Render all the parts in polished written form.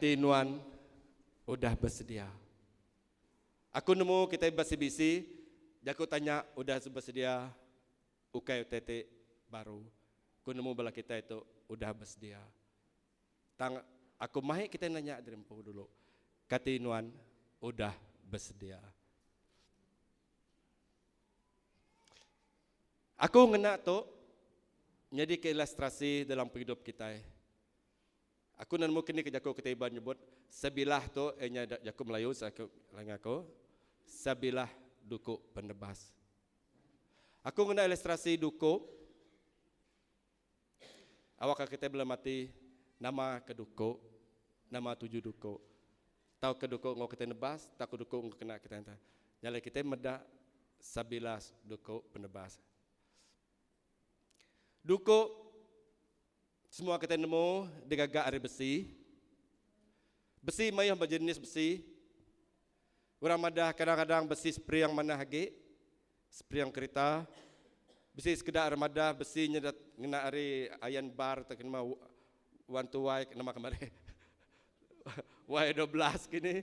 Kati nuan udah besedia? Aku nemu kitai ba CBC, jaku tanya udah besedia ukai utai ti baru. Aku nemu bala kitai tu udah besedia. Tang aku mai kitai nanya diri empu dulu, kati nuan udah besedia? Aku ngena tu nyadika ilustrasi dalam pengidup kitai. Aku enda nemu kini ke jaku kitai Iban nyebut sebilah tu iya nya jaku Melayu lagi aku sebilah duku penebas. Aku ngena ilustrasi duku awakka kitai bela mati nama ke duku, nama tuju duku. Tauka duku enggau kitai nebas, tauka duku enggau kena kitai enta. Nya alai kitai meda sebilah duku penebas. Duku Semua kitai nemu digaga ari besi. Besi mayuh ba jenis besi. Orang madah kadang-kadang besi spring manah agi, spring kerita. Bisi sekeda orang madah besi nya ngena ari iron bar tauka nama one to y nama kemari Y 12 kini.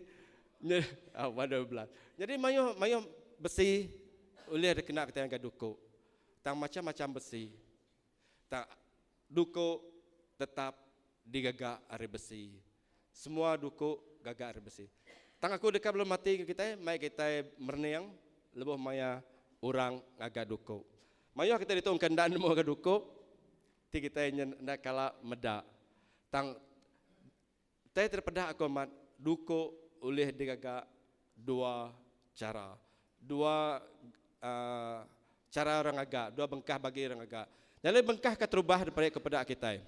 Nya Y 12. Jadi mayuh mayuh besi ulih dikena kitai ngagai duku. Tang macam-macam besi. Tang duku tetap digaga ari besi. Semua duku gaga ari besi. Tang aku deka belum mati enggau kitai mai kitai merening lebuh maya orang ngaga duku. Mayuh kitai ditu engka enda nemu ngaga duku ti kitai nyen enda kala meda. Tang tai terpeda aku amat duku ulih digaga dua chara. Dua uhh chara orang ngaga, dua bengkah bagi orang ngaga. Nyadi bengkah keterubah daripada ke peda kitai.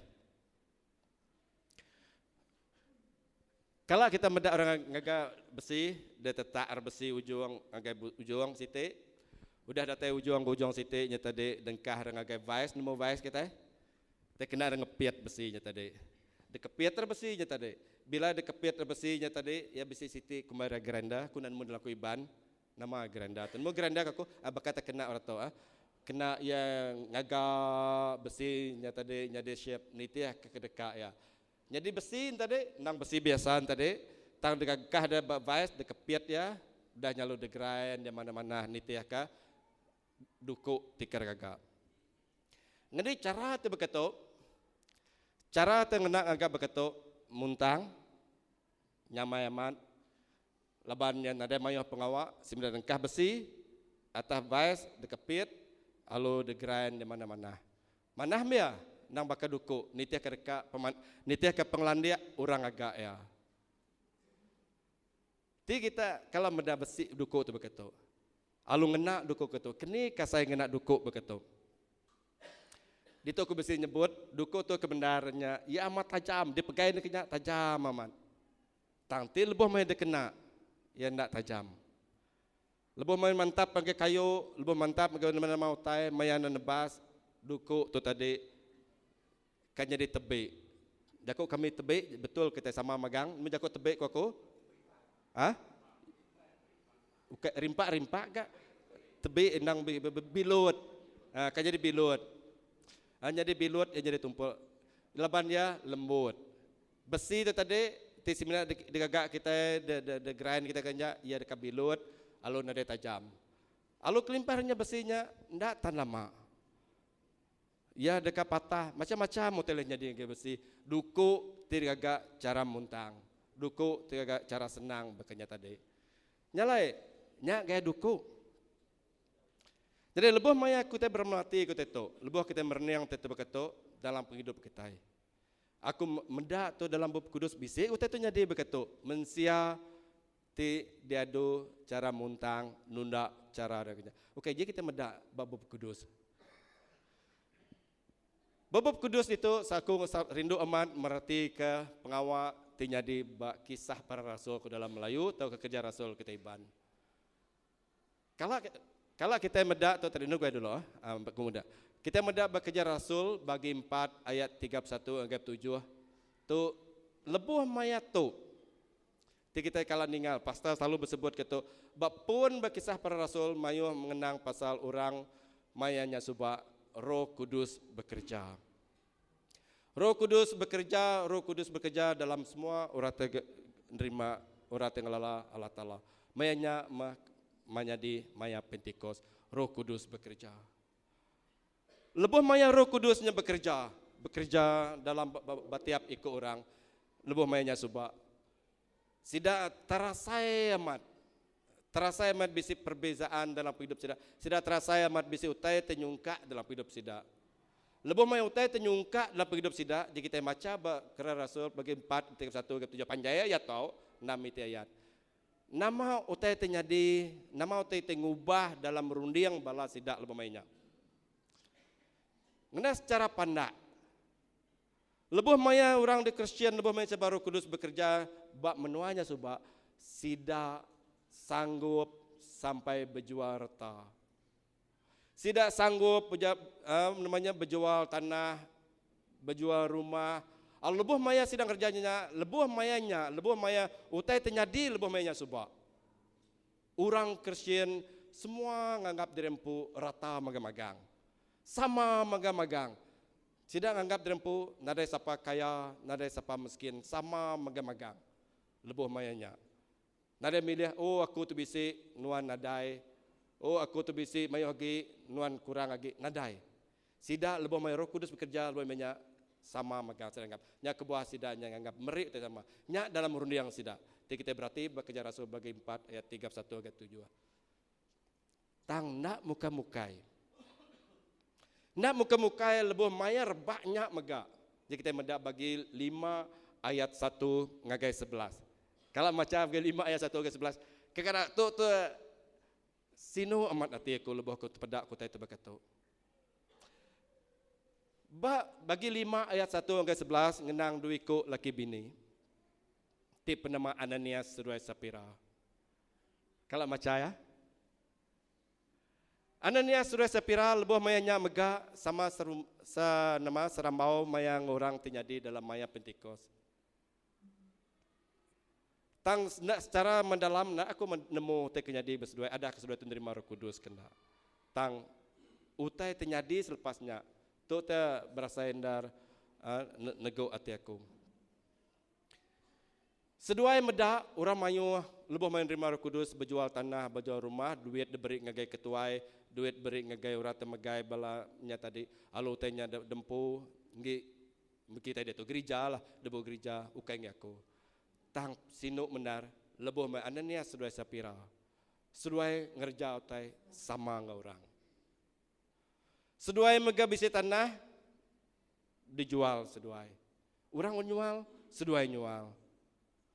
Kala kita meda orang ngaga besi, dia tetak ar besi ujung ngagai ujung siti. Udah datai ujung ke ujung siti nya tadi dengkah orang ngagai vise, nemu vise kitai? Ti kena orang ngepit besi nya tadi. Dikepit ra besi nya tadi. Bila dikepit ra besi nya tadi, iya bisi siti kumbai ra grinder, ku nemu dalam aku Iban, nama grinder tu. Nemu grinder ka aku, baka te kena orang tu ah. Kena iya ngaga besi nya tadi nyadi shape nitih ke kedeka iya. Nyadi besi nya tadi endang besi biasa nya tadi, tang digagah dia ba vise, dikepit iya, udah nya lalu digrind iya manah-manah nitih ka duku ti ke gaga. Nyadi chara ti baka tu, chara ti ngena ngaga baka tu muntang, nyamai amat laban iya nadai mayuh pengawa semina nengkah besi atas vais dikepit lalu digrind di manah-manah. Manah mih iya endang baka duku nitihka deka nitihka pengelandik orang ngaga iya. Ti kita kala meda besi duku tu baka tu. Alu ngena duku ke tu. Keni kasai ngena duku baka tu. Ditu aku bisi nyebut duku tu ke bendar nya iya amat tajam dipegai ne ke nya tajam amat. Tang ti lebuh meh dikena iya enda tajam. Lebuh meh mantap ngagai kayu, lebuh mantap ngagai nama-nama utai maya ne nebas duku tu tadi Ka nyadi tebik. Jaku kami tebik betul kitai sama magang. Nemu jaku tebik ku aku? Ha? Ukai rimpak rimpak ga. Tebik endang bilut. Ha, ka nyadi bilut. Ha, nyadi bilut iya nyadi tumpul. Laban iya lembut. Besi tu tadi ti semina digaga kitai de grind kitai ke nya iya deka bilut lalu nadai tajam. Lalu kelimpah nya besi nya enda tan lama. Iya deka patah macam-macam utai ulih nyadi ngagai besi duku ti digaga chara muntang, duku ti digaga chara senang baka nya tadi. Nya alai, nya gaya duku. Jadi lebuh maya kitai beremelati ke utai tu, lebuh kitai merening utai tu baka tu dalam pengidup kitai. Aku meda tu dalam Bup Kudus bisi utai tu nyadi baka tu, mensia ti diadu chara muntang nunda chara orang nya. Okey, ji kita meda ba Bup Kudus. Ba Bup Kudus ditu, saku rindu amat meretika pengawa ti nyadi ba kisah para rasul ke dalam Melayu tauka kereja rasul kitai Iban. Kala kala kitai meda tu tadi enu guai dulu ah ku meda. Kitai meda ba kereja rasul bagi empat ayat 31 ngagai tujuh tu lebuh maya tu Ti kitai kala ninga pastor selalu besebut ke tu, ba pun ba kisah para rasul mayuh mengenang pasal orang maya nya suba Roh Kudus bekereja. Roh Kudus bekereja, Roh Kudus bekereja dalam semua orang ti nerima, orang ti ngelala Allah Taala. Maya nya meh menyadi maya Pentikos, Roh Kudus bekereja. Lebuh maya Roh Kudus nya bekereja, bekereja dalam ba tiap iku orang lebuh maya nya suba, sida terasai amat, terasai amat bisi perbezaan dalam pengidup sida. Sida terasai amat bisi utai ti nyungkak dalam pengidup sida. Lebuh maya utai ti nyungkak dalam pengidup sida, ji kitai macha ba Kereja Rasul bagi empat 31 ngagai tujuh panjai ayat tu, enam iti ayat. Nama utai ti nyadi, nama utai ti ngubah dalam runding bala sida lebuh maya nya? Ngena secara pandak, lebuh maya orang di Kristian lebuh maya Roh Kudus bekereja ba menua nya suba, sida sanggup sampai bejual reta. Sida sanggup nama nya bejual tanah, bejual rumah. Lalu lebuh maya sida ngereja nya, lebuh maya nya, lebuh maya utai ti nyadi lebuh maya nya suba, orang Kristian semua nganggap diri empu rata magang-magang. Sama magang-magang. Sida nganggap diri empu nadai sapa kaya, nadai sapa miskin, sama magang-magang lebuh maya nya. Nadai milih, oh aku tu bisi, nuan nadai. Oh aku tu bisi mayuh agi, nuan kurang agi. Nadai. Sida lebuh maya Roh Kudus bekereja lebuh maya nya sama mega sida nganggap. Nya kebuah sida nya nganggap meri utai sama. Nya dalam runding sida. Ti kitai berati ba Kereja Rasul bagi empat ayat 31 ngagai tujuh. Tang enda mukai-mukai. Enda mukai-mukai lebuh maya rebak nya mega. Jadi kitai meda bagi lima ayat satu ngagai 11. Kala macha bagi lima ayat satu ngagai 11, kekadang tu tu sinu amat ati aku lebuh aku tepeda ku utai tu baka tu. Ba bagi lima ayat satu ngagai 11 ngenang dua iku laki bini ti penama Ananias seduai Sapira. Kala macha ya. Ananias seduai Sapira lebuh maya nya mega sama seru, se, nama serambau maya orang ti nyadi dalam maya Pentikos. Tang enda secara mendalam enda aku nemu utai ke nyadi ba seduai ada ke seduai tu nerima Roh Kudus ke enda. Tang utai ti nyadi selepas nya tu te berasai endar uh, negu ati aku. Seduai meda orang mayuh lebuh maya nerima Roh Kudus bejual tanah, bejual rumah, duit diberi ngagai ketuai, duit beri ngagai orang ti megai bala nya tadi, alu utai nya dempu enggi kitai diatu gerija lah, debu gerija ukai enggi aku. Tang sinu mendar lebuh maya Ananias seduai Sapira, seduai ngereja utai sama enggau orang. Seduai mega bisi tanah dijual seduai. Orang nyual, seduai nyual.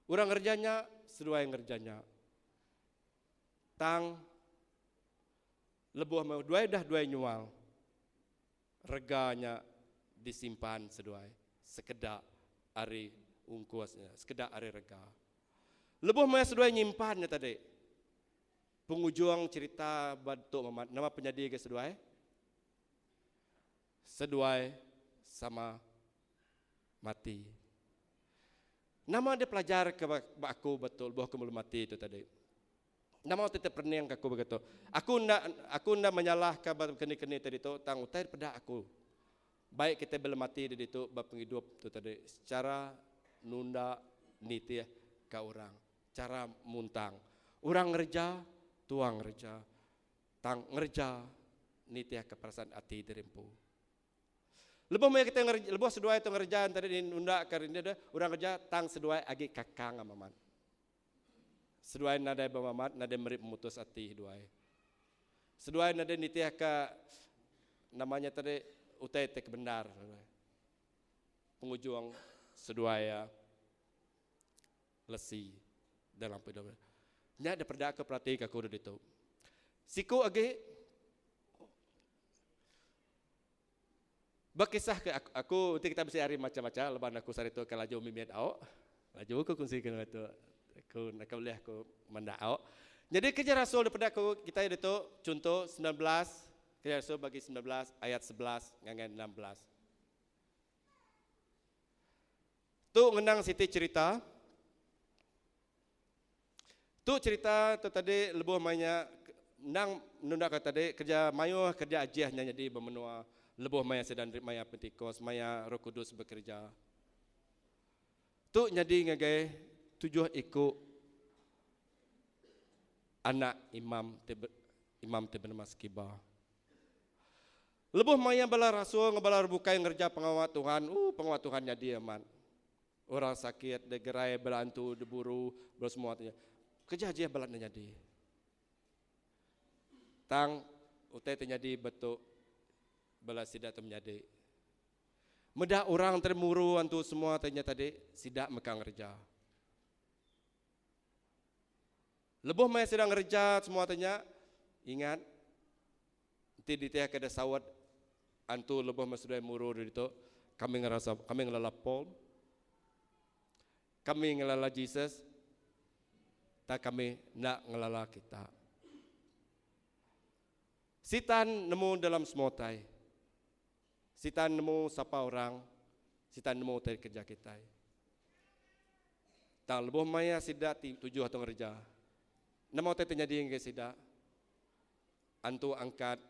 Orang ngereja nya, seduai ngereja nya. Tang lebuh meh duai dah duai nyual, rega nya disimpan seduai sekeda ari ungkus nya, sekeda ari rega. Lebuh meh seduai nyimpan nya tadi, pengujung cerita ba tu mamat nama penyadi ke seduai? Seduai sama mati. Nama dia pelajar ke ba aku betul lebuh aku belum mati tu tadi. Nama utai terpening ke aku begitu. Aku enda aku enda menyalahka ba keni-keni tadi tu tang utai peda aku. Baik kita belum mati di ditu ba pengidup tu tadi secara nunda nitih ka orang, cara muntang. Orang ngereja, tuang ngereja. Tang ngereja nitihka perasaan ati diri empu. Lebuh maya kita ngereja, lebuh seduai tu ngereja entara di nunda ke rindu deh, orang ngereja tang seduai agi kakang amat. Seduai nadai bemamat, nadai meri pemutus ati seduai. Seduai nadai nitihka namanya tadi utai ti kebendar. Pengujung seduai ya lesi dalam pengidup. Nya dipeda ke perati ke aku ditu. Siku agi bekisah ke aku, aku ti kita bisi hari macha-macha laban aku sehari tu ke laju mimit au. Laju aku kongsi ke tu. Aku nak boleh aku mandak au. Jadi kerja rasul daripada aku kita ditu contoh 19 kerja rasul bagi 19 ayat 11 ngagai 16. Tu ngenang siti cherita. Tu cherita tu tadi lebuh maya nya endang nunda ke tadi kerja mayuh kerja ajih nya nyadi ba menua. Lebuh maya sida maya Pentikos, maya Roh Kudus bekereja. Tu nyadi ngagai tujuh iku anak imam ti imam ti benama Skiba. Lebuh maya bala rasul enggau bala orang bukai ngereja pengawa Tuhan, ooh pengawa Tuhan nyadi amat. Orang sakit digerai, bala antu diburu, bala semua ti nya. Kereja ajih bala enda nyadi. Tang utai ti nyadi ba tu bala sida tu menyadi. Meda orang ti muru antu semua ti nya tadi sida mega ngereja. Lebuh maya sida ngereja semua ti nya ingat enti ditihka da saut antu lebuh meh seduai muru ditu kami ngerasa kami ngelala Paul. Kami ngelala Jesus, tang kami enda ngelala kita. Sitan nemu dalam semua utai. Sitan nemu sapa orang, Sitan nemu utai dikereja kitai. Tang lebuh maya sida ti tujuh tu ngereja, nama utai ti nyadi ngagai sida? Antu angkat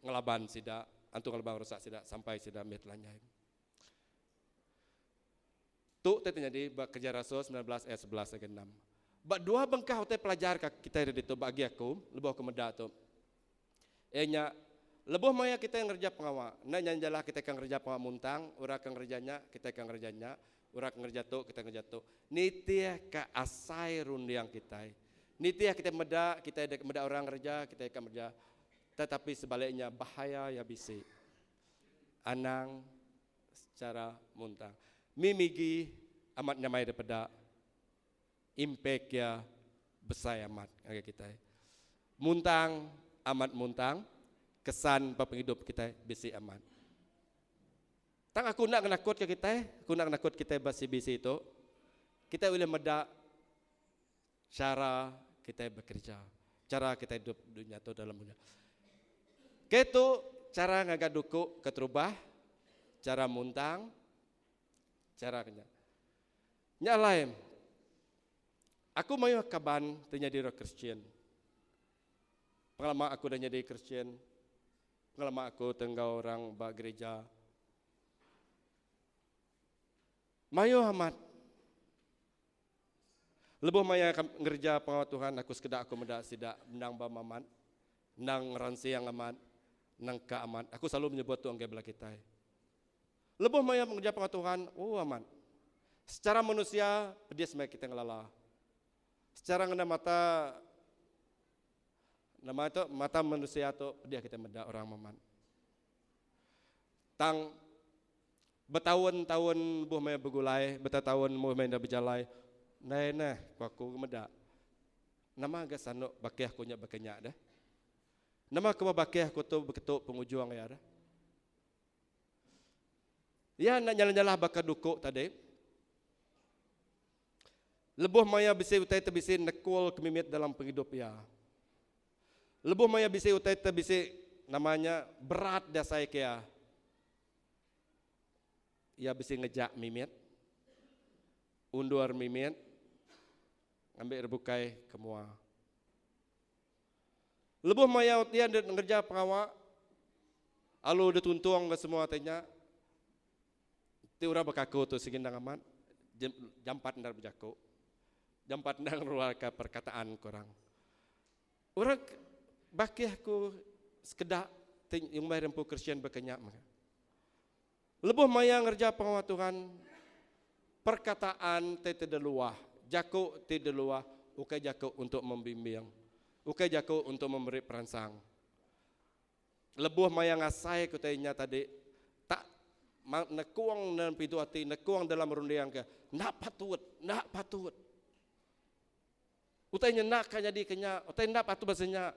ngelaban sida, antu ngelaban ngerusak sida sampai sida mih telanyai. Tu ti nyadi ba Kereja Rasul 19 ayat 11 ngagai 6. Ba dua bengkah utai pelajar ka kitai ditu ba agi aku lebuh aku meda tu iya nya lebuh maya kitai ngereja pengawa enda nya njalah kitai ka ngereja pengawa muntang orang ka ngereja nya kitai ka ngereja nya orang ka ngereja tu kitai ngereja tu nitih ka asai runding kitai nitih kitai meda kitai meda orang ngereja kitai ka ngereja tetapi sebaliknya bahaya iya bisi. Anang secara muntang. Mi migi amat nyamai dipeda, impact iya besai amat ngagai kitai. Muntang amat muntang, kesan ba pengidup kitai bisi amat. Tang aku enda ngenakutka kitai, aku enda ngenakut kitai ba CBC tu. Kitai ulih meda chara kitai bekereja, chara kitai idup dunya tu dalam dunya. Ke tu chara ngaga duku keterubah, chara muntang, chara ke nya. Nya alai aku mayuh kaban ti nyadi orang Kristian. Pengelama aku udah nyadi Kristian, pengelama aku ti enggau orang ba gereja, mayuh amat Lebuh maya ngereja pengawa Tuhan, aku sekeda aku meda sida endang ba amat, endang ngeransing amat, endang ka amat. Aku selalu menyebut tu enggai bala kitai. Lebuh maya ngereja pengawa Tuhan, oh amat. Secara manusia, pedis meh kitai ngelala. Secara ngena mata nama tu mata manusia tu pedis kitai meda orang amat. Tang Betaun-taun lebuh maya begulai, betaun-taun lebuh maya enda bejalai, ndai neh, ku aku ke meda. Nama ga sanu bakih aku nya baka nya deh. Nama kebuah bakih aku tu beketu pengujung iya deh. Iya enda nyalah-nyalah baka duku tadi. Lebuh maya bisi utai te bisi nekul ke mimit dalam pengidup iya. Lebuh maya bisi utai te bisi nama nya berat diasai ke iya. Iya bisi ngejak mimit, undur mimit, ngambi rebukai ke mua. Lebuh maya iya ngereja pengawa, alu dituntung ke semua ti nya, ti orang baka aku tu sigi endang amat jampat endar bejaku, jampat endar ngeluarka perkataan ke orang. Orang bakih aku sekeda ti ngumbai diri empu Kristian baka nya mega. Lebuh maya ngereja pengawa Tuhan, perkataan ti tedeluah, jaku ti deluah ukai jaku untuk membimbing, ukai jaku untuk memberi peransang. Lebuh maya ngasai ke utai nya tadi, tak nekung dalam pintu ati, nekung dalam runding ke, enda patut, enda patut. Utai nya enda ka nyadi ke nya, utai enda patut basa nya.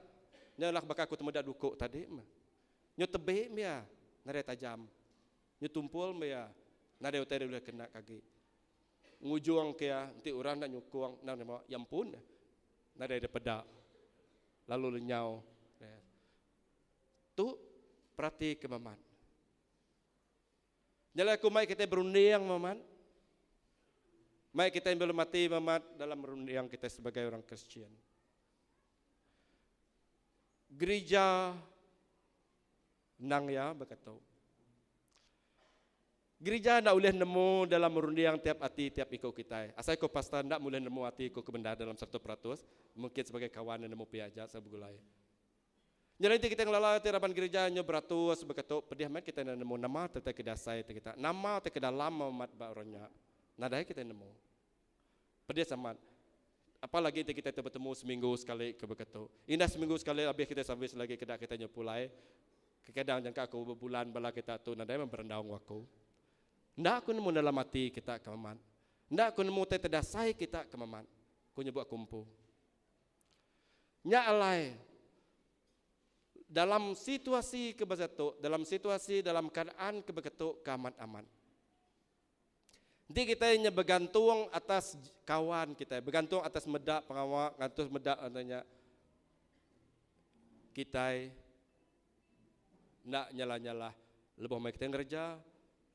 Nya lah baka aku temeda duku tadi meh. Nyu tebik meh iya, nadai tajam. Nyu tumpul meh iya, nadai utai ulih kena ke agi. Ngujung ke iya enti orang enda nyukung enda nerima, iya empu neh nadai dipeda lalu lenyau. Tu perati ke meman. Nya alai aku mai kitai berunding memat. Mai kitai belemati memat dalam runding kitai sebagai orang Kristian. Gerija Endang iya baka tu. Gerija enda ulih nemu dalam runding tiap ati tiap iku kitai. Asai ku pastor enda ulih nemu ati ku ke bendar dalam 100%, mungkin sebagai kawan nemu pia aja sebegulai. Nyadi enti kitai ngelala ati raban gerija nyu beratus baka tu, pedih meh kitai enda nemu nama ti utai ke diasai ati kita, nama utai ke dalam amat ba orang nya. Nadai kitai nemu. Pedis amat. Apa lagi enti kitai tu betemu seminggu sekali ke baka tu. Indah seminggu sekali abih kitai servis lagi keda kitai nyu pulai. Kekadang jangka aku bebulan bala kita tu nadai meh berandau enggau aku. Enda aku nemu dalam ati kita ke amat. Enda aku nemu utai ti dasai kita ke amat, ku nyebut aku empu. Nya alai, dalam situasi ke baka tu, dalam situasi dalam keadaan ke baka tu ke amat-amat. Enti kitai nya begantung atas kawan kitai, begantung atas meda pengawa, ngantus meda anu nya, kitai enda nyalah-nyalah lebuh maya kitai ngereja,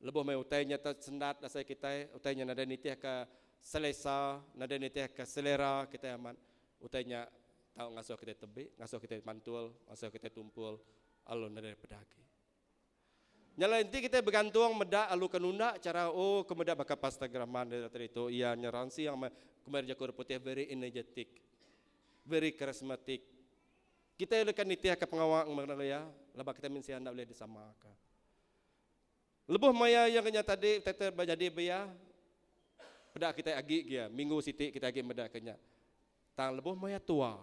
lebuh maya utai nya sendat asai kitai, utai nya nadai nitihka selesa, nadai nitihka selera kitai amat, utai nya tau ngasuh kitai tebi, ngasuh kitai mantul, ngasuh kitai tumpul lalu nadai peda agi. Nya alai enti kitai begantung meda lalu ke nunda chara oh ke meda baka Pastor Graman tadi tu iya nya ransing kumbai jaku orang putih very energetic, very charismatic. Kitai deka nitihka pengawa ngena iya laban kitai mensia enda ulih disamaka. Lebuh maya iya ke nya tadi utai tu nyadi ba iya, peda kitai agi gia minggu siti kitai agi meda ke nya. Tang lebuh maya tua,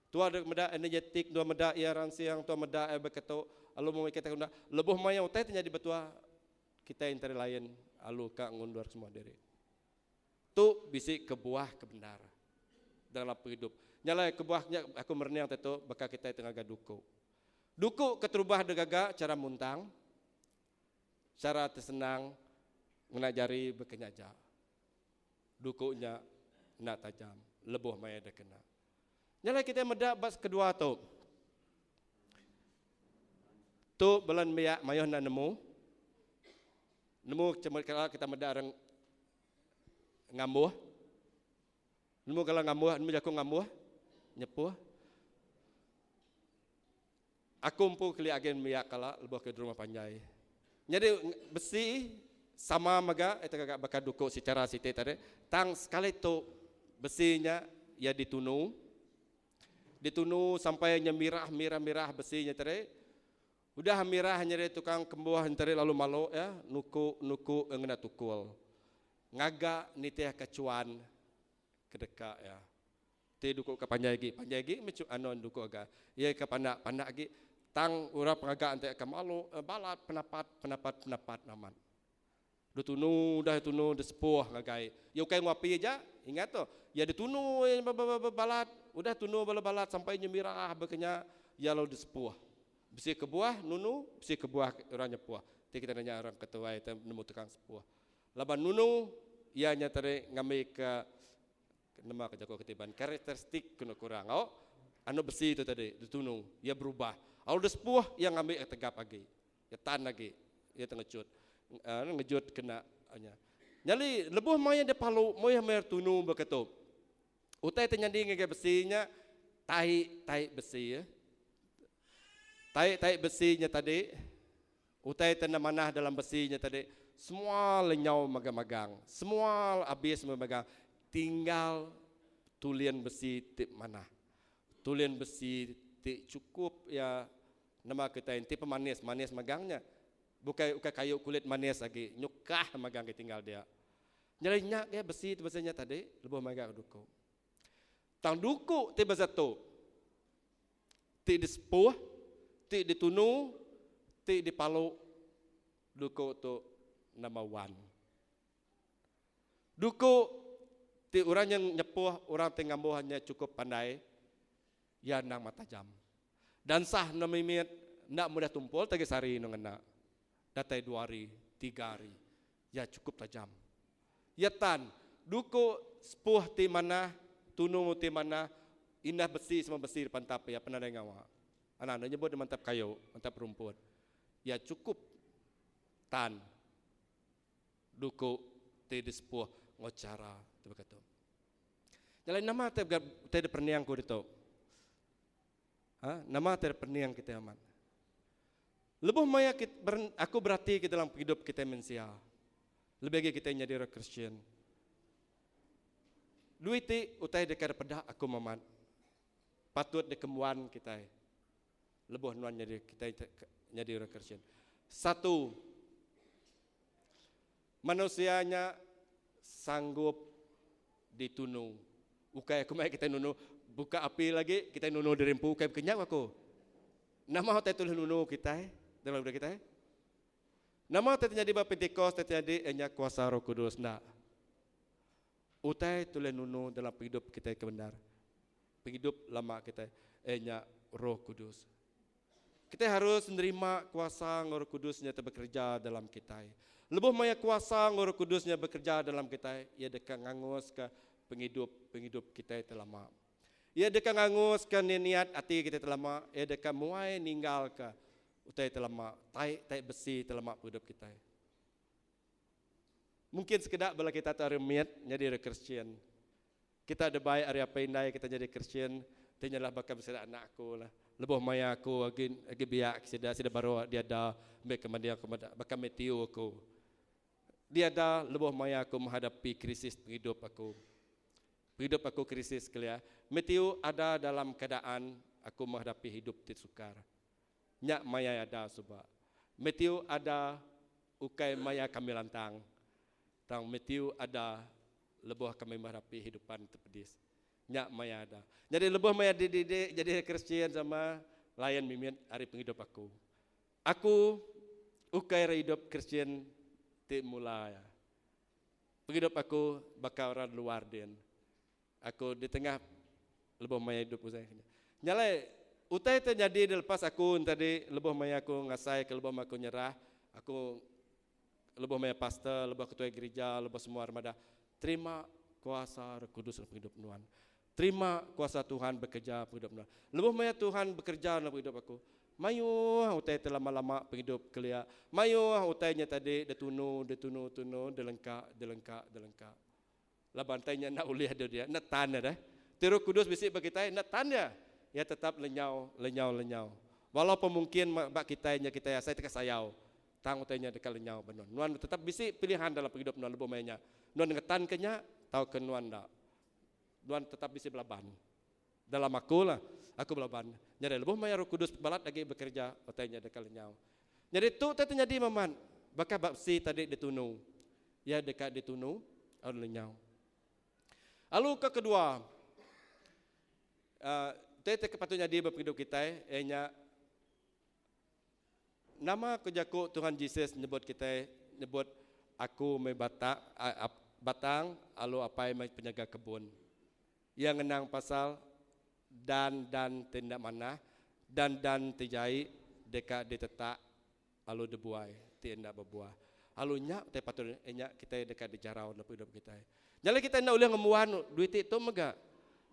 tua deka meda energetic, tua meda iya ransing, tua meda iya beketu lalu mung kitai enda lebuh maya utai tu nyadi ba tua, kitai entara lain lalu ka ngundur semua diri. Tu bisi kebuah ke bendar dalam pengidup. Nya alai kebuah nya aku merening ti tu baka kitai ti ngaga duku. Duku keterubah digaga chara muntang, chara ti senang ngena jari baka nya aja. Duku nya enda tajam lebuh maya dikena. Nya alai kitai meda ba kedua tu. Tu bala nembiak mayuh enda nemu. Nemu kala kita meda orang ngambuh. Nemu kala ngambuh, nemu jaku ngambuh, nyepuh. Aku empu kelia agi nembiak kala lebuh ke di rumah panjai. Nyadi besi sama mega ita gaga baka duku secara siti tadi tang sekali tu besi nya iya ditunu. Ditunu sampai nya mirah mirah mirah besi nya tadi. Udah mirah nyadi tukang kembuh enteri lalu malu iya nuku nuku ngena tukul. Ngaga nitihka chuan ke deka iya. Ti duku ke panjai agi, panjai agi meh anu duku aga. Iya ke pandak, pandak agi. Tang orang pengaga enti ke malu balat penapat penapat penapat amat. Ditunu udah ditunu disepuh ngagai. Iya ukai enggau api aja, ingat tu. Iya ditunu iya balat, udah tunu bala balat sampai nya mirah baka nya, iya lalu disepuh. Bisi kebuah nunu, bisi kebuah orang nyepuh. Ti kita nanya orang ke tuai ti nemu tukang sepuh. Laban nunu iya nya tadi ngambika nama ke jaku kitai Iban karakteristik kena kurang au. Anu besi tu tadi ditunu iya berubah. Lalu disepuh iya ngambi tegap agi. Iya tan agi. Iya tengejut. Ngejut kena nya. Nyadi lebuh maya dia palu, maya maya tunu baka tu. Utai ti nyadi ngagai besi nya tai tai besi ya. Tai tai besi nya tadi, utai ti enda manah dalam besi nya tadi semua lenyau magang-magang. Semua abis magang-magang tinggal tulin besi ti manah. Tulin besi ti chukup iya Nama kitai enti pemanis manis magang nya bukai ukai kayu kulit manis agi nyukah magang ke tinggal dia. Nyadi nya ke besi ti besi nya tadi lebuh maga ke duku. Tang duku ti besi tu ti disepuh, ti ditunu, ti dipalu duku tu nama wan. Duku ti orang nya nyepuh orang ti ngambuh nya chukup pandai iya endang mata jam. Dansah enda mimit enda mudah tumpul tagi sehari enda ngena. Datai dua hari, tiga hari iya chukup tajam. Iya tan duku sepuh ti manah, tunu ti manah, indah besi semua besi dipantap iya pun nadai ngawa. Anang enda nyebut iya mantap kayu, mantap rumput. Iya chukup tan duku ti disepuh enggau chara ti baka tu. Jalai nama ti ti diperening ku ditu? Ha? Nama ti diperening kitai amat? Lebuh maya aku berati ke dalam pengidup kitai mensia, lebih agi kitai nyadi orang Kristian. Duit ti utai deka dipeda aku memat patut dikembuan kitai lebuh nuan nyadi kitai nyadi orang Kristian. Satu, manusia nya sanggup ditunu. Ukai aku mai kitai nunu buka api lagi kitai nunu diri empu ukai baka nya ku aku. Nama utai tulih nunu kitai dalam diri kitai? Nama utai ti nyadi ba Pentikos ti nyadi iya nya kuasa Roh Kudus enda. Utai tulih nunu dalam pengidup kitai ke bendar. Pengidup lama kitai iya nya Roh Kudus. Kitai harus nerima kuasa enggau Roh Kudus nya ti bekereja dalam kitai. Lebuh maya kuasa enggau Roh Kudus nya bekereja dalam kitai, iya deka nganguska pengidup pengidup kitai ti lama. Iya deka nganguska niat ati kitai ti lama, iya deka muai ninggalka utai ti lama, tai tai besi ti lama pengidup kitai. Mungkin sekeda bala kita tu ari mit nyadi orang Kristian. Kita dibai ari apai indai kita nyadi Kristian ti nyalah baka bisi anak aku lah. Lebuh maya aku agi agi biak sida sida baru diada meh ke mandi aku meda baka Matthew aku. Diada lebuh maya aku menghadapi krisis pengidup aku. Pengidup aku krisis kelia. Matthew ada dalam keadaan aku menghadapi hidup ti sukar. Nya maya ada suba. Matthew ada ukai maya kami lantang. Tang Matthew ada lebuh kami menghadapi hidupan ti pedis. Nya maya ada. Nyadi lebuh maya dididik jadi Kristian sama lain mimit ari pengidup aku. Aku ukai ari idup Kristian ti mula iya. Pengidup aku baka orang luar din. Aku di tengah lebuh maya idup ku saya. Nya alai utai ti nyadi di lepas aku tadi lebuh maya aku ngasai ke lebuh maya aku nyerah, aku lebuh maya pastor, lebuh ketuai gerija, lebuh semua orang madah terima kuasa Roh Kudus dalam pengidup nuan. Terima kuasa Tuhan bekerja pengidup nuan. Lebuh maya Tuhan bekerja dalam pengidup aku, mayuh utai ti lama-lama pengidup kelia, mayuh utai nya tadi ditunu, ditunu, tunu, dilengka, dilengka, dilengka. Laban utai nya enda ulih deh dia, enda tan deh. Ti Roh Kudus bisi ba kitai, enda tan dia. Iya tetap lenyau, lenyau, lenyau. Walaupun mungkin ba kitai nya kitai asai teka sayau, tang utai nya deka lenyau ba nuan. Nuan tetap bisi pilihan dalam pengidup nuan lebuh maya nya. Nuan ngetanka nya tauka nuan enda. Nuan tetap bisi belaban. Dalam aku lah, aku belaban. Nyadi lebuh maya Roh Kudus balat agi bekereja, utai nya deka lenyau. Nyadi tu utai ti nyadi meman, baka ba besi tadi ditunu. Iya deka ditunu lalu lenyau. Lalu ke kedua, uh, utai ti patut nyadi ba pengidup kitai iya nya nama ku jaku Tuhan Jesus nyebut kitai nyebut aku meh batak batang alu apai meh penyaga kebun. Iya ngenang pasal dan dan ti enda manah dan dan ti jai deka ditetak alu dibuai ti enda bebuah. Alu nya utai patut nya kitai deka dijarau dalam pengidup kitai. Nya alai kitai enda ulih ngembuan duit ti tu mega.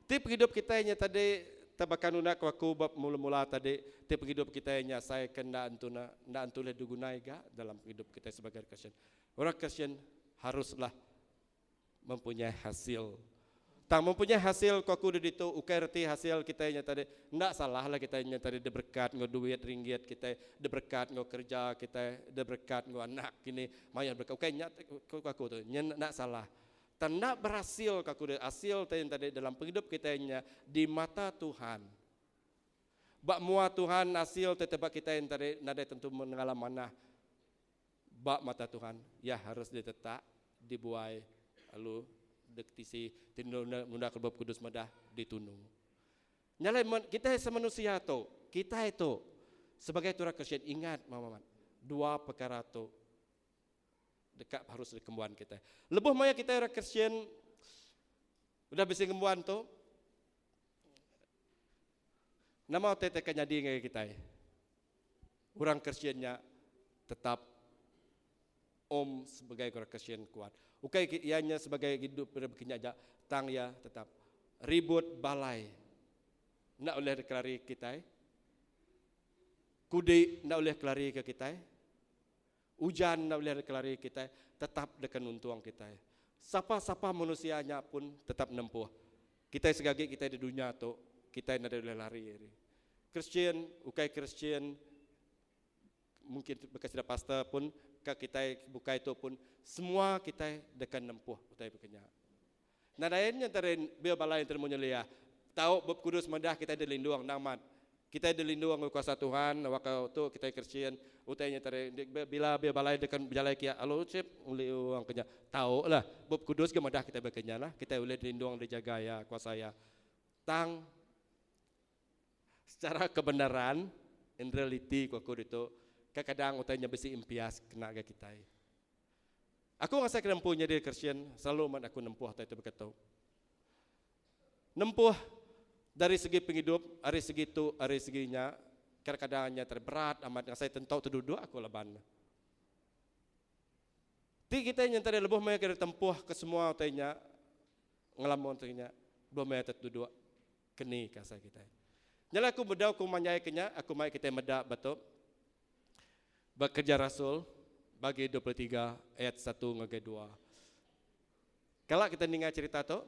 Ti pengidup kitai nya tadi tebaka nunda ku aku ba mula-mula tadi, ti pengidup kitai nya asai ke enda entu enda entu ulih digunai ga dalam pengidup kitai sebagai orang Kristian. Orang Kristian haruslah mempunyai hasil. Tang mempunyai hasil ku aku ditu ukai reti hasil kitai nya tadi enda salah lah kitai nya tadi diberekat enggau duit ringgit kitai, diberekat enggau kereja kitai, diberekat enggau anak kini mayuh berekat ukai nya ku aku tu nya enda salah. Tang enda berasil ka aku asil ti tadi dalam pengidup kitai nya di mata Tuhan. Ba mua Tuhan asil ti teba kitai tadi nadai tentu menengala manah. Ba mata Tuhan, iya harus ditetak, dibuai, lalu diketisi ti nunda ke Bup Kudus madah ditunu. Nya alai kitai semanusia tu, kitai tu sebagai orang Kristian ingat Muhammad, dua perkara tu deka harus dikembuan kitai. Lebuh maya kitai orang Kristian udah bisi ngembuan tu, nama utai ti akan nyadi ngagai kitai? Orang Kristian nya tetap om sebagai orang Kristian kuat. Ukai iya nya sebagai hidup bekinya aja, tang iya tetap ribut balai enda ulih dikelari kitai. Kudi enda ulih kelari ke kitai. Ujan enda ulih dikelari kitai, tetap deka nuntung kitai. Sapa-sapa manusia nya pun tetap nempuh. Kitai segagi kitai di dunya tu, kitai nadai ulih lari ari. Kristian, ukai Kristian, mungkin baka sida pastor pun ka kitai bukai tu pun semua kitai deka nempuh utai baka nya. Nadai nya entara bia balai entara menyeliah. Tau Bup Kudus madah kitai dilindung endang amat. Kitai dilindung enggau kuasa Tuhan waka tu kitai Kristian utai nya entara bila bia balai deka bejalai kia alu sip ngeliung ke nya. Tau lah Bup Kudus ga madah kitai baka nya lah kitai ulih dilindung dijaga iya kuasa iya. Tang secara kebenaran in reality ku aku ditu kadang utai nya bisi impias kena ga kitai. Aku ngasai ke nempu nyadi Kristian selalu amat aku nempuh utai tu baka tu. Nempuh dari segi pengidup ari segi tu ari segi nya kadang-kadang nya berat amat ngasai tentu teduduk aku laban. Ti kitai nya tadi lebuh maya ke tempuh ke semua utai nya ngelamun utai nya lebuh maya teduduk keni ke asai kitai. Nya alai aku bedau ku manjai ke nya aku mai kitai meda ba tu. Ba Kereja Rasul, bagi 23 ayat satu ngagai dua. Kala kita ninga cherita tu,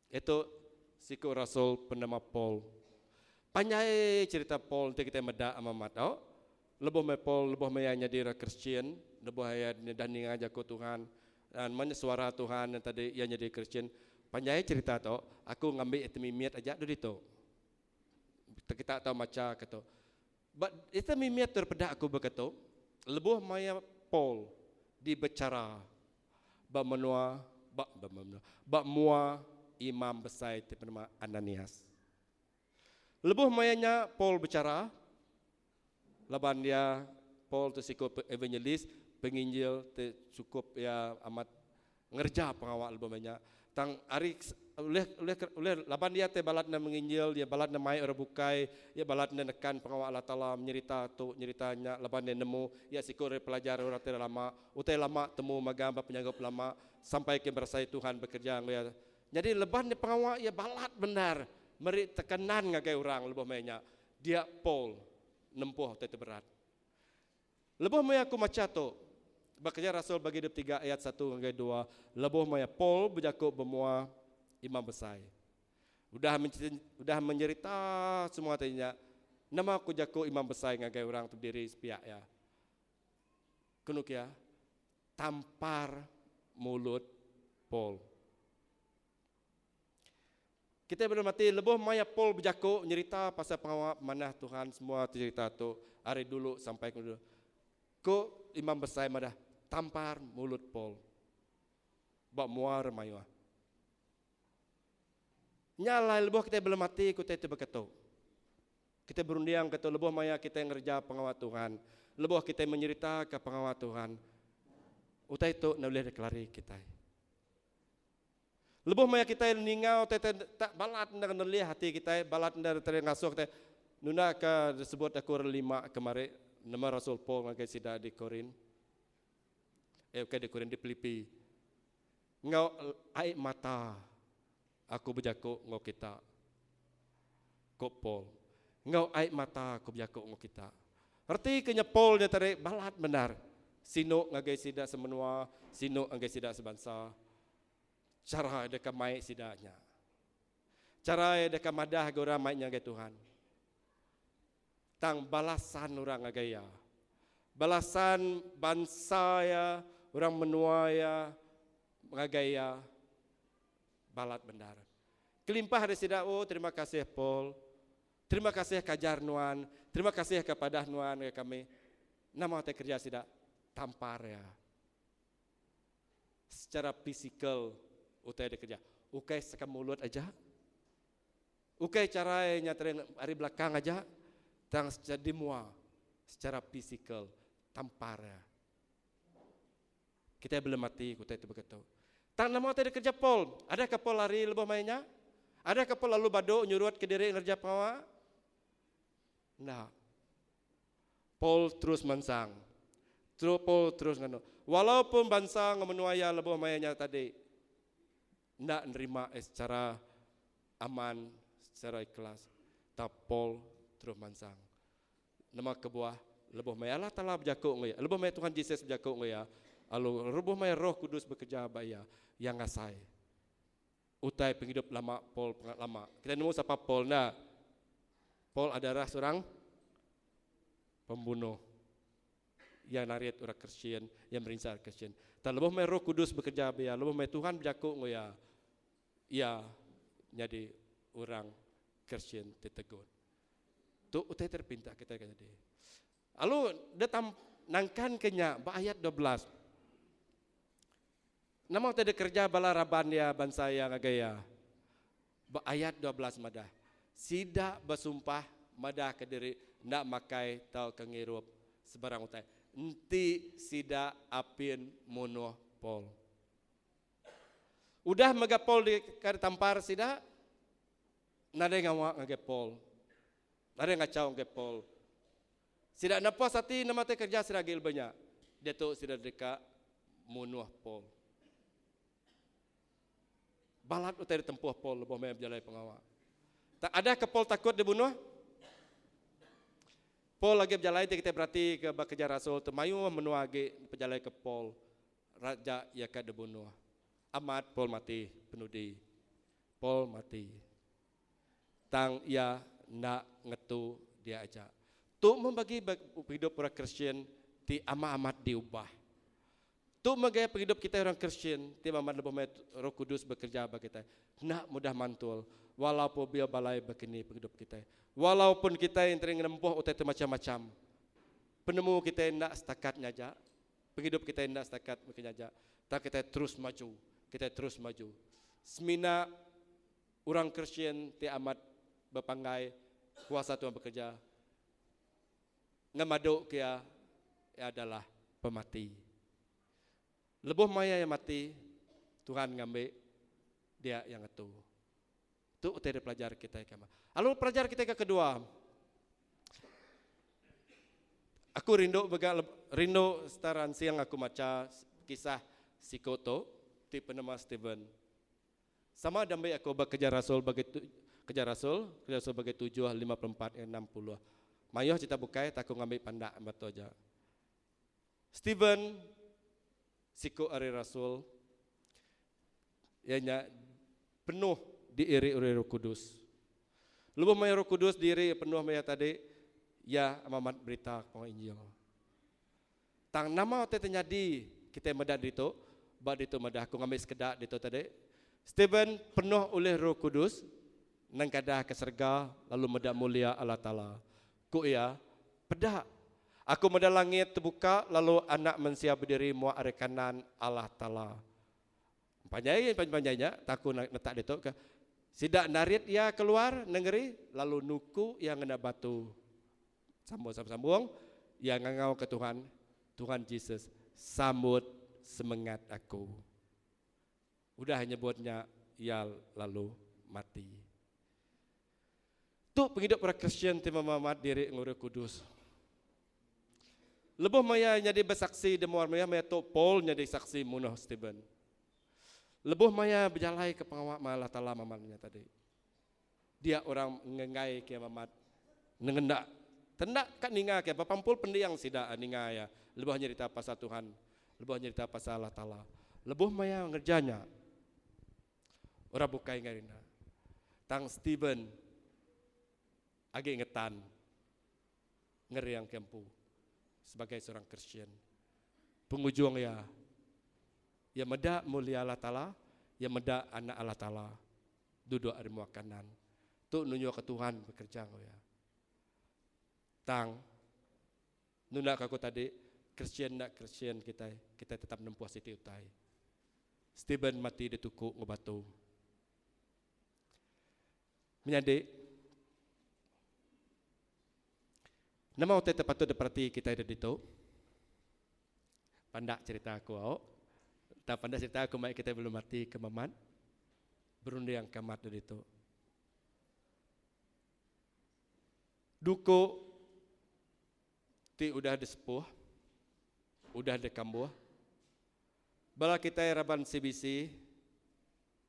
itu siku rasul penama Paul. Panjai cherita Paul enti kita meda amat tau. Lebuh meh Paul lebuh meh iya nyadi orang Kristian, lebuh iya dah ninga jaku Tuhan, dan meh suara Tuhan yang tadi iya nyadi Kristian. Panjai cherita tu, aku ngambi iti mimit aja dulu ditu. Kita tau macha ke tu. Ba ita mimit terpeda aku baka tu, lebuh maya Paul dibechara ba menua ba ba menua ba mua imam besai ti benama Ananias. Lebuh maya nya Paul bechara laban iya Paul tu siku evangelist, penginjil ti chukup iya amat ngereja pengawa lebuh maya nya. Tang ari ulih ulih ulih laban iya ti balat ne menginjil, iya balat ne mai orang bukai, iya balat ne nekan pengawa Allah Taala menyerita tu nyerita nya laban iya nemu iya siku ari pelajar orang ti lama, utai lama temu magang ba penyanggup lama sampai ke berasai Tuhan bekereja enggau iya. Nyadi leban nya pengawa iya balat bendar meri tekanan ngagai orang lebuh maya nya. Dia Paul nempuh utai ti berat. Lebuh maya aku macha tu, ba Kereja Rasul bagi 23 ayat satu ngagai dua, lebuh maya Paul bejaku ba mua imam besai. Udah udah menyerita semua ti nya, nama ku jaku imam besai ngagai orang ti bediri sepiak iya? Kenu kia, tampar mulut Paul. Kitai bela mati lebuh maya Paul bejaku nyerita pasal pengawa manah Tuhan semua ti jerita tu ari dulu sampai ke dulu. Ku imam besai madah tampar mulut Paul ba mua orang mayuh. Nya alai lebuh kitai bela mati ku utai ti baka tu. Kitai berunding ke tu lebuh maya kitai ngereja pengawa Tuhan, lebuh kitai menyeritaka pengawa Tuhan, utai tu enda ulih dikelari kitai. Lebuh maya kitai ninga utai ti tak balat enda nelih ati kitai, balat enda tadi ngasuh kitai nunda ke disebut aku hari lima kemari nama Rasul Paul ngagai sida di Korin. Eh bukai di Korin di Pilipi. Enggau ai mata aku bejaku enggau kita. Ku Paul. Enggau ai mata aku bejaku enggau kita. Reti ke nya Paul nya tadi balat bendar sinu ngagai sida semenua, sinu ngagai sida sebansa. Chara deka mai sida nya. Chara iya deka madah ga orang mai nya ngagai Tuhan. Tang balasan orang ngagai iya. Balasan bansa iya, orang menua iya ngagai iya balat bendar. Kelimpah ari sida, oh terima kasih Paul. Terima kasih ke ajar nuan. Terima kasih ke padah nuan ngagai kami. Nama utai kereja sida? Tampar iya. Secara fizikal utai dikereja. Ukai seka mulut aja. Ukai chara iya nya tadi ari belakang aja tang secara di mua secara fizikal tampar iya. Kitai belum mati ku utai ti baka tu. Tang nama utai dikereja Paul? Adakah Paul lari lebuh maya nya? Adakah Paul lalu badu nyurutka diri ngereja pengawa? Enda. Paul terus mansang. Terus Paul terus nganu. Walaupun bansa enggau menua iya lebuh maya nya tadi enda nerima iya secara aman, secara ikhlas, tang Paul terus mansang. Nama kebuah? Lebuh maya Allah Taala bejaku enggau iya, lebuh maya Tuhan Jesus bejaku enggau iya, lalu lebuh maya Roh Kudus bekereja ba iya, iya ngasai utai pengidup lama Paul pengat lama. Kita nemu sapa Paul enda? Paul adalah seorang pembunuh. Iya narit orang Kristian, iya merinsa orang Kristian. Tang lebuh meh Roh Kudus bekereja ba iya, lebuh meh Tuhan bejaku enggau iya, iya nyadi orang Kristian ti tegut. Tu utai ti dipinta kitai ke nyadi. Lalu deh tam nangkan ke nya ba ayat 12. Nama utai dikereja bala raban iya bansa iya ngagai iya? Ba ayat 12 madah, Sida besumpah madahka diri enda makai tauka ngirup sebarang utai enti sida apin munuh Paul. Udah mega Paul deka ditampar sida, nadai ngawa ngagai Paul. Nadai ngachau ngagai Paul. Sida enda puas ati nama ti kereja sida agi lebuh nya. Diatu sida deka munuh Paul. Balat utai ditempuh Paul lebuh maya bejalai pengawa. Tak ada ke Paul takut dibunuh? Paul agi bejalai ti kitai berati ke ba kereja rasul tu mayuh menua agi pejalai ke Paul raja iya ka dibunuh. Amat Paul mati penudi. Paul mati. Tang iya enda ngetu dia aja. Tu meh bagi pengidup orang Kristian ti amat-amat diubah. Tu meh gaya pengidup kitai orang Kristian ti amat lebuh maya Roh Kudus bekereja ba kitai. Enda mudah mantul walaupun biau balai bekeni pengidup kitai. Walaupun kitai entri ngenempuh utai ti macam-macam. Penemu kitai enda setakat nya aja. Pengidup kitai enda setakat meka nya aja. Tang kitai terus maju. Kitai terus maju. Semina Orang Kristian ti amat bepanggai kuasa Tuhan bekereja ngemadu ke iya iya adalah pemati. Lebuh maya iya mati, Tuhan ngambi dia iya ngetu. Tu utai dipelajar kitai ke amat. Lalu pelajar kitai ke kedua, aku rindu mega rindu sereta ransing aku macha kisah siku tu ti penema Stephen. Sama dambi aku ba Kereja Rasul bagi Kereja Rasul, Kereja Rasul bagi tujuh, 54 ngagai 60. Mayuh cerita bukai tak aku ngambi pandak ba tu aja. Stephen siku ari rasul iya nya penuh diiri oleh Roh Kudus. Lebuh maya Roh Kudus diiri penuh maya tadi, iya amat berita pengawa Injil. Tang nama utai ti nyadi kitai meda ditu? Ba ditu madah aku ngambi sekeda ditu tadi. Stephen penuh ulih Roh Kudus nengkadah ke serega lalu meda mulia Allah Taala. Ku iya, Peda! Aku meda langit tebuka lalu Anak Mensia bediri muak ari kanan Allah Taala. Panjai panjai nya tak aku netak ditu ke sida narit iya keluar nengeri lalu nuku iya ngena batu. Sambung sambung sambung iya ngangau ke Tuhan, Tuhan Jesus sambut semengat aku. Udah nyebut nya iya lalu mati. Tu pengidup orang Kristian ti memamat diri enggau Roh Kudus. Lebuh maya nyadi besaksi di mua maya maya tu Paul nyadi saksi munuh Stephen. Lebuh maya bejalai ke pengawa Allah Taala mamat nya tadi. Dia orang ngenggai ke amat nengenda tenda ka ninga ke bepampul pending sida ninga iya lebuh nyerita pasal Tuhan, lebuh nyerita pasal Allah Taala. Lebuh maya ngereja nya, orang bukai enggai rinda. Tang Stephen agi ngetan ngering ke empu sebagai seorang Kristian. Pengujung iya, iya meda mulia Allah Taala, iya meda Anak Allah Taala. Duduk ari mua kanan. Tu nunjukka Tuhan bekereja enggau iya. Tang, nunda ke aku tadi, Kristian enda Kristian kitai, kitai tetap nempuh siti utai. Stephen mati dituku enggau batu. Menyadi, nama utai ti patut diperati kitai da ditu? Pandak cerita aku au. Tang pandak cerita aku mai kitai belum mati ke memat. Berunding ke amat da ditu. Duku ti udah disepuh, udah dikambuh. Bala kitai raban CBC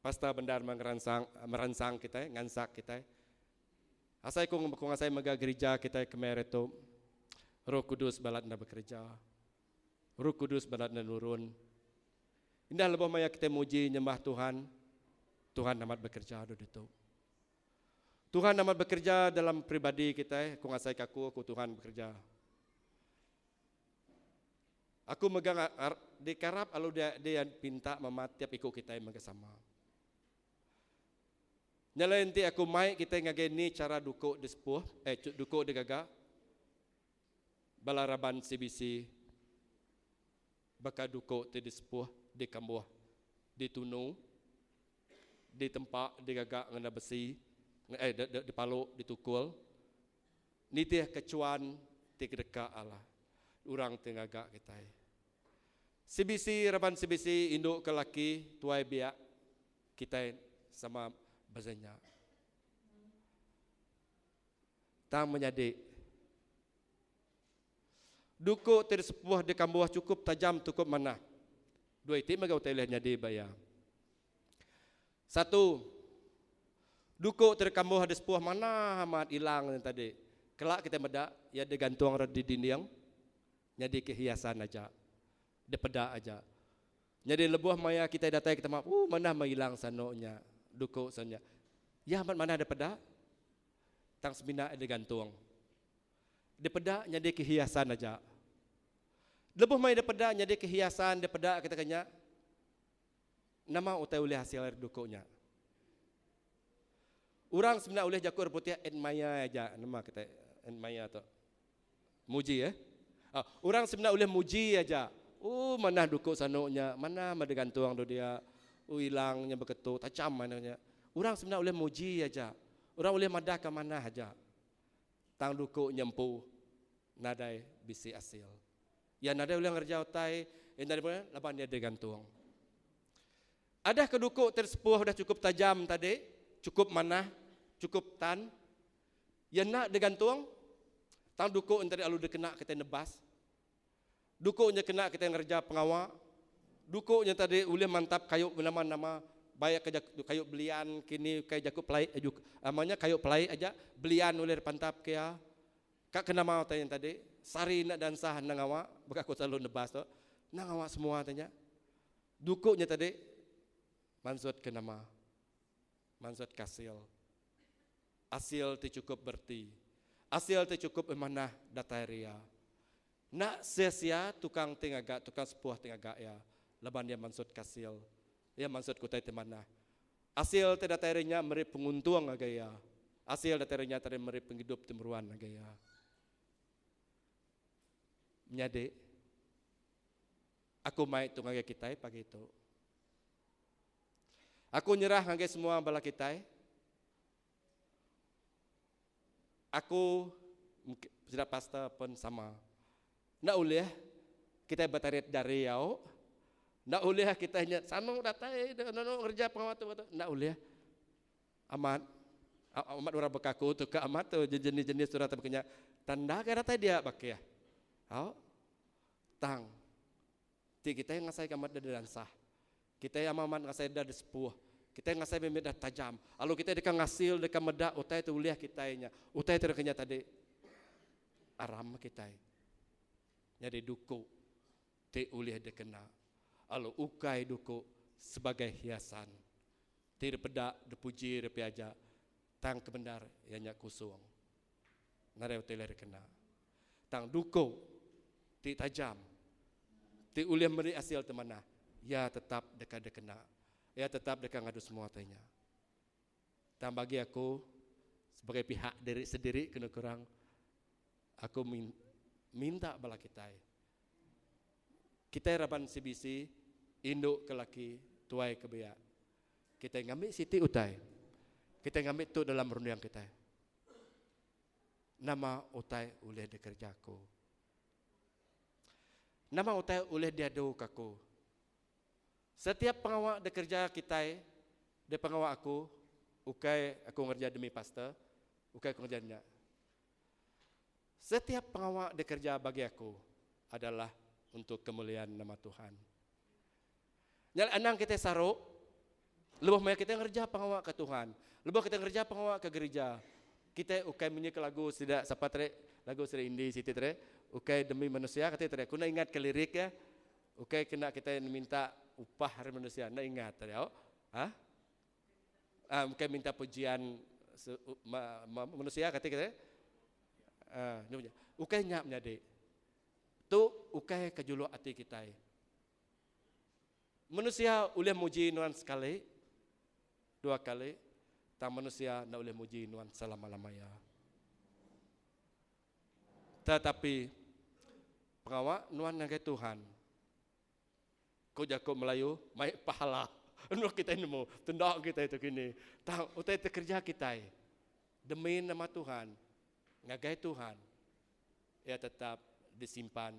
pasta bendar meransang meransang kitai, ngansak kitai. Asai ku ku ngasai mega gerija kitai kemaya hari tu Roh Kudus balat enda bekereja. Roh Kudus balat enda nurun. Indah lebuh maya kitai muji nyembah Tuhan, Tuhan amat bekereja dulu ditu. Tuhan amat bekereja dalam peribadi kitai, aku ngasaika aku, aku Tuhan bekereja. Aku mega dikarap lalu dia pinta memat tiap iku kitai mega sama. Nya alai enti aku mai kitai ngagai ni chara duku disepuh eh duku digaga bala raban CBC baka duku ti disepuh dikambuh ditunu ditempa digaga ngena besi eh dipalu ditukul nitihka chuan ti kedeka Allah orang ti ngaga kitai. CBC raban CBC indu ke laki tuai biak Kitai sama basa nya. Tang menyadi, duku ti disepuh dikambuh chukup tajam tukup manah. Dua iti mega utai ulih nyadi ba iya. Satu, duku ti dikambuh disepuh manah amat ilang nya tadi. Kela kitai meda iya digantung ra di dinding nyadi ke hiasan aja. Dipeda aja. Nyadi lebuh maya kitai datai ke tema, ooh manah meh ilang sanu nya, duku sanu nya. Iya amat manah dipeda, tang semina iya digantung. Dipeda nyadi ke hiasan aja. Lebuh maya dipeda nyadi ke hiasan dipeda kita ke nya, nama utai ulih asil ari duku nya? Orang semina ulih jaku orang putih admire aja, nama kitai admire tu. Muji eh. Orang semina ulih muji aja. Ooh manah duku sanu nya, manah meh digantung du dia. Ooh ilang nya beketu tajam manah nya. Orang semina ulih muji aja. Orang ulih madahka manah aja. Tang duku nya empu nadai bisi asil. Iya nadai ulih ngereja utai, iya nadai laban iya digantung. Adah ke duku ti disepuh udah chukup tajam tadi, chukup manah, chukup tan. Iya enda digantung, tang duku enti alu dikena kitai nebas. Duku nya kena kitai ngereja pengawa. Duku nya tadi ulih mantap kayu benama-nama baik ke kayu belian kini kai jaku pelai nama nya kayu pelai aja belian ulih dipantap ke iya. Ka ke nama utai nya tadi sehari enda dansah enda ngawa baka aku selalu nebas tu enda ngawa semua utai nya. Duku nya tadi mansut ke nama. Mansut ke asil. Asil ti chukup bereti. Asil ti chukup manah datai ari iya. Enda sia-sia tukang ti ngaga tukang sepuh ti ngaga iya laban iya mansutka asil. Iya mansutka utai ti manah. Asil ti datai ari nya meri penguntung ngagai iya. Asil datai ari nya tadi meri pengidup ti meruan ngagai iya. Menyadi, aku mai tu ngagai kitai pagi tu. Aku nyerah ngagai semua bala kitai. Aku sida pastor pun sama. Enda ulih kitai betarit jari au. Enda ulih kitai nya sanu datai anu ngereja pengawa tu enda ulih. Amat amat orang bekaku tu ke amat tu jenis-jenis orang tu baka nya. Tanda ke datai dia bakih. Au. Tang Ti kitai ngasaika amat deh diransah. Kitai amat amat ngasai deh disepuh. Kitai ngasai mimit deh tajam. Lalu kitai deka ngasil deka meda utai ti ulih kitai nya. Utai ti deka nya tadi aram kitai nyadi duku ti ulih dikena lalu ukai duku sebagai hiasan ti dipeda dipuji repi aja tang ke bendar iya nya kusung. Nadai utai ulih dikena. Tang duku ti tajam ti ulih meri asil ti manah, iya tetap deka dikena. Iya tetap deka ngadu semua utai nya. Tang bagi aku sebagai pihak diri sediri kenu kurang, aku minta bala kitai, kitai raban CBC, indu ke laki, tuai ke biak, kitai ngambi siti utai, kitai ngambi tu dalam runding kitai. Nama utai ulih dikereja aku? Nama utai ulih diaduka aku? Setiap pengawa dikereja kitai, di pengawa aku, ukai aku ngereja demi pastor, ukai aku ngereja nya. Setiap pengawa dikereja bagi aku adalah untuk kemuliaan nama Tuhan. Nya alai anang kitai saru lebuh maya kitai ngereja pengawa ke Tuhan. Lebuh kitai ngereja pengawa ke gerija, kitai ukai munyi ke lagu sida sapa tadi lagu sida Indi siti tadi ukai demi manusia kati tadi. Aku enda ingat ke lirik iya. Ukai kena kitai minta upah ari manusia enda ingat tadi au. Ha? Ah ukai minta pujian manusia kati kitai. Ah ukai nya menyadi. Tu. ukai ke juluk ati kitai. Manusia ulih muji nuan sekali, dua kali, tang manusia enda ulih muji nuan selama-lama iya. Tetapi pengawa nuan ngagai Tuhan, ku jaku Melayu, mai pahala. Enu kitai nemu, tenda kitai tu kini. Tang utai ti kereja kitai demi nama Tuhan, ngagai Tuhan, iya tetap disimpan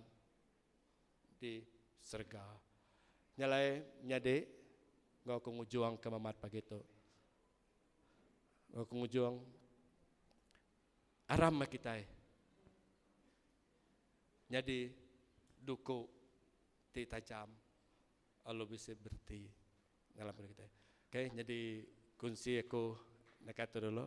di serega. Nya alai menyadi enggau aku ngujung ke memat pagi tu. Enggau aku ngujung aram meh kitai nyadi duku ti tajam lalu bisi bereti dalam pengidup kitai. Okay, nyadi kunsi aku naka tu dulu.